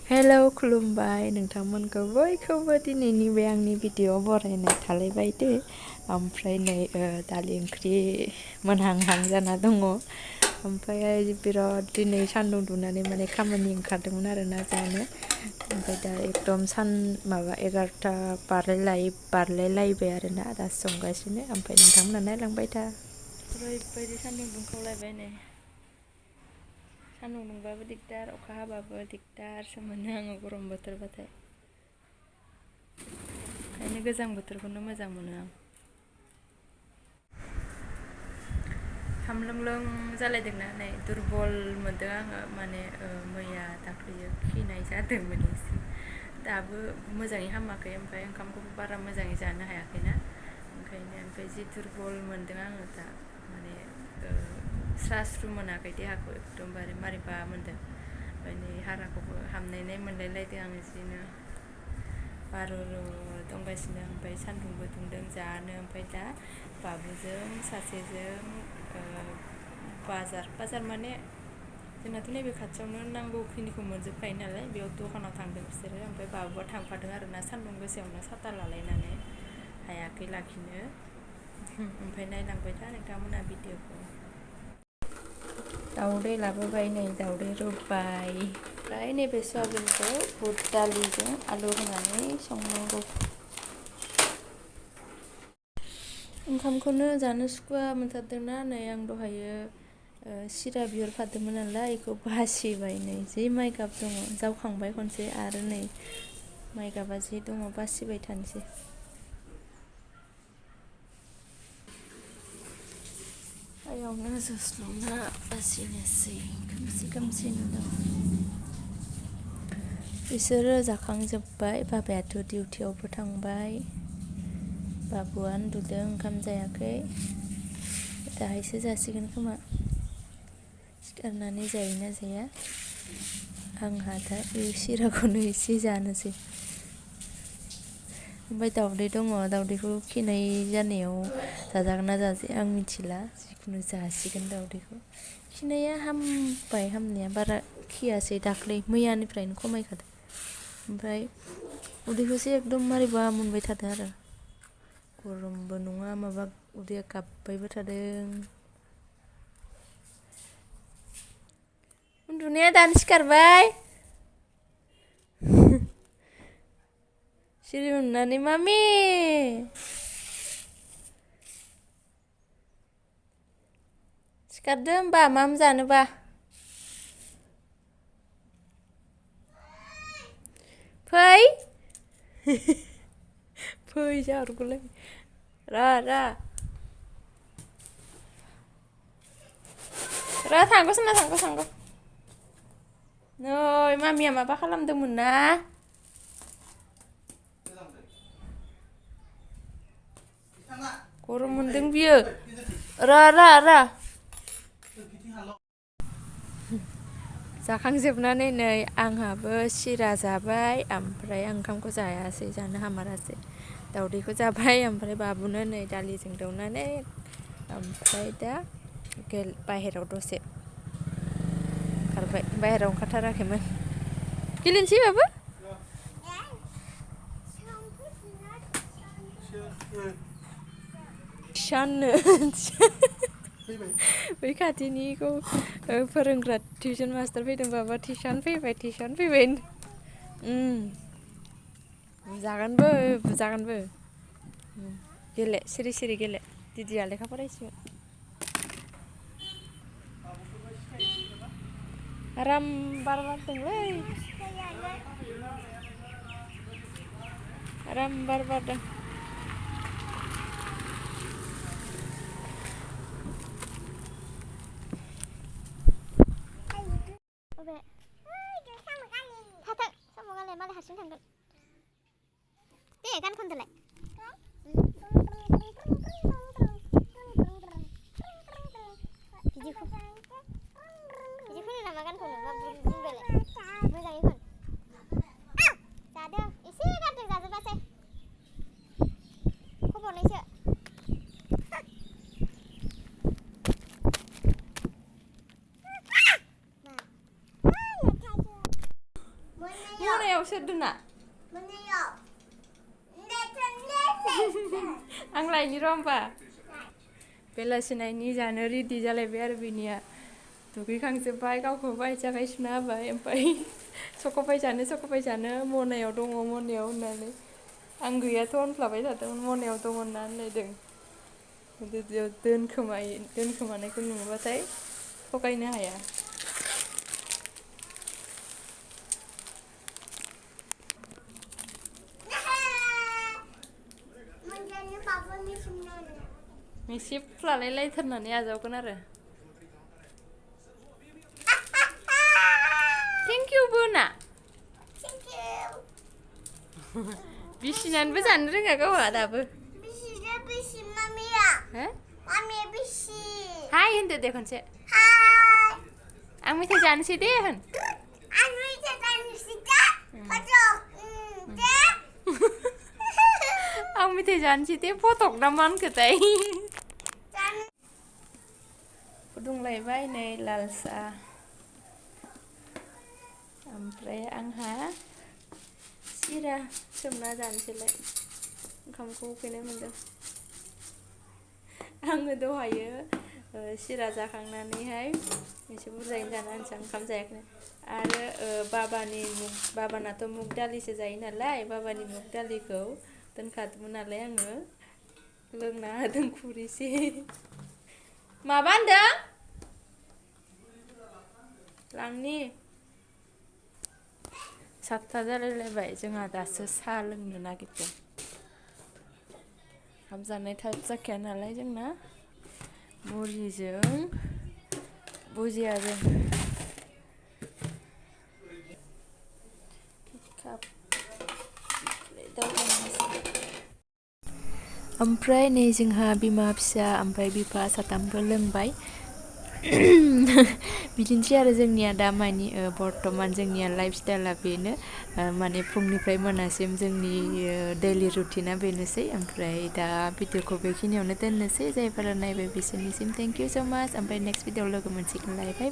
hello खुलुमबाय नोंथांमोनखौ बयखौबो दिनैनि बे आंनि भिडिअ बरायनाय थालायबाय दे ओमफ्राय नै दालि ओंख्रि मोनहांहां जाना दङ ओमफ्राय बिराद दिनै सान्दुं दुंनानै माने खामानि ओंखारदोंमोन आरोना जानो ओमफ्राय दा एकदम माबा 11ता बारलायलायबाय आरोना दा संगासिनो ओमफ्राय नोंथांमोना नायलांबाय था ओरैबायदि सान्दुं दुंखावलायबाय नै सान्दुं दुंबाबो दिगदार अखा हाबाबो दिगदारसो मोनो आङो गरम बोथोरबाथाय ओंखायनो गोजां बोथोरखौनो मोजां मोनो आं हामलोंलों जालायदोंना नै दुरबल मोनदों आङो माने मैया दाख्लैयो खिनाय जादोंमोन एसे दाबो मोजाङै हामाखै ओमफ्राय ओंखामखौबो बारा मोजाङै जानो हायाखैना ओंखायनो ओमफ्राय जि दुरबल मोनदों आङो दा माने स्रा स्रु मोनाखै देहाखौ एकदमबारे मारैबा मोनदों ओमफ्राय नै हाराखौबो हामनाय मोनलायलायदों आङो जिनो बारु दंगासिनो ओमफ्राय सान्दुंबो दुंदों जानो ओमफ्राय दा बाबुजों सासेजों बाजार माने जोंनाथ' नैबे खाथियावनो नांगौखिनिखौ मोनजोबखायो नालाय बेयाव दखानाव थांदों बिसोरो ओमफ्राय बाबुआ थांफादों आरोना सान्दुं गोसायावनो साथा लालायनानै हायाखै लाखिनो ओमफ्राय नायलांबाय था नोंथांमोना भिडिअखौ दाउदै लाबोबाय नै दाउदै रुबाय ओमफ्राय नैबे सयाबिनखौ बुट दालिजों आलु होनानै संनांगौ ओंखामखौनो जानो सुखुवा मोनथारदोंना नै आं दहायो सिरा बिहरफादोंमोन नालाय बेखौ बासिबाय नै जि माइगाब दङ जावखांबाय खनसे आरो नै माइगाबा जि दङ बासिबाय थानोसै आयावनो जोस्लुंना बासिनोसै खोमसि दं बिसोरो जाखांजोब्बाय बाबायाथ' डिउटियावबो थांबाय बाबुआ उन्दुदों ओंखाम जायाखै दाहायसो जासिगोन खोमा सिखारनानै जायोना जाया आंहा दा सिराखौनो एसे जानोसै ओमफ्राय दाउदै दङ दाउदैखौ खिनाय जानायाव जाजागोन ना जाजाया आं मिथिला जिखुनु जासिगोन दाउदैखौ खिनाया हामबाय हामनाया बारा खियासै दाख्लै मैयानिफ्रायनो खमायखादों ओमफ्राय उदैखौसो एकदम मारैबा मोनबाय थादों आरो गरमबो नङा माबा उदैया गाबबायबो थादों उन्दुनाया दानो सिखारबाय सिरि मोननानै मामि सिखारदो होमबा माम जानोबा फै फै जाहरगौलाय रा थांगौ सोना थांगौ नै मामिया माबा खालामदोंमोन ना गरम मोनदों बियो रा जाखांजोबनानै नै आंहाबो सिरा जाबाय ओमफ्राय ओंखामखौ जायासै जानो हामारासै दाउदैखौ जाबाय ओमफ्राय बाबुनो नै दालिजों दौनानै ओमफ्राय दा बाहेरायाव दसे ओंखारबाय बाहेरायाव ओंखारथाराखैमोन गेलेनोसै बाबु थिसाननो बै खाथिनिखौ फोरोंग्रा टिउसन मास्टार फैदों बाबा टिउसन फैबाय जागोनबो गेले सिरि गेले दिदिया लेखा फरायसिगोन आराम बार बारदोंलै आराम बार बारदों मालाय हारसिं थांगोन दे गान खनदोलाय बिदि खनो नामा गान खनो मा बुंदोलाय मोजाङै खन जादों एसे गारदों जाजोबासै खबरनैसो मोनायाव सोर दोना आं लायनि र' होमबा बेलासिनायनि जानो रेडि जालायबाय आरो बिनिया दुगैखांजोब्बाय गावखौ बायजाबाय सुना होबाय ओमफ्राय सख'बाय जानो मनायाव दङ मनायाव होननानै आं गैयाथ' होनफ्लाबाय थादोंमोन मनायाव दङ होनना होनलायदों दोनखोमानायखौ नुबाथाय थगायनो हाया मिसिब फ्लालायलायथारनानै आजावगोन आरो थेंक इउ बोना बिसिनानैबो जानो रोङा गावहा दाबो हाय होनदो दे खनसे आं मेथाइ जानोसै दे होन आं मेथाइ जानोसै दे फटक ना मा होनखोथाय फुदुंलायबाय नै लाल साहा ओमफ्राय आंहा सिरा सोमना जानोसैलाय ओंखामखौ उखैनाय मोनदों आङो दहायो सिरा जाखांनानैहाय एसे बुरजायैनो जाना होनसै ओंखाम जायाखै आरो बाबानाथ' मुग दालिसो जायो नालाय बाबानि मुग दालिखौ दोनखादोंमोन नालाय आङो लोंना होदों खुरैसे माबा होनदों लांनि 7ता जालायलायबाय जोंहा दासो साहा लोंनो नागिरदों ओंखाम जानाय टाइप जाखाया नालाय जोंना मुरिजों भुजियाजों ओमफ्राय नै जोंहा बिमा फिसा ओमफ्राय बिफा साथामबो लोंबाय बिदिनोसै आरो जोंनिया दा मानि बर्थमान जोंनिया लाइफ स्टाइला बेनो माने फुंनिफ्राय मोनासिम जोंनि दैलि रुटिना बेनोसै ओमफ्राय दा भिडिअखौ बेखिनियावनो दोननोसै जायफोरा नायबाय बिसोरनिसिम थेंक इउ स' माच ओमफ्राय नेक्स्ट भिडिअआव लोगो मोनसिगोनलाय बाय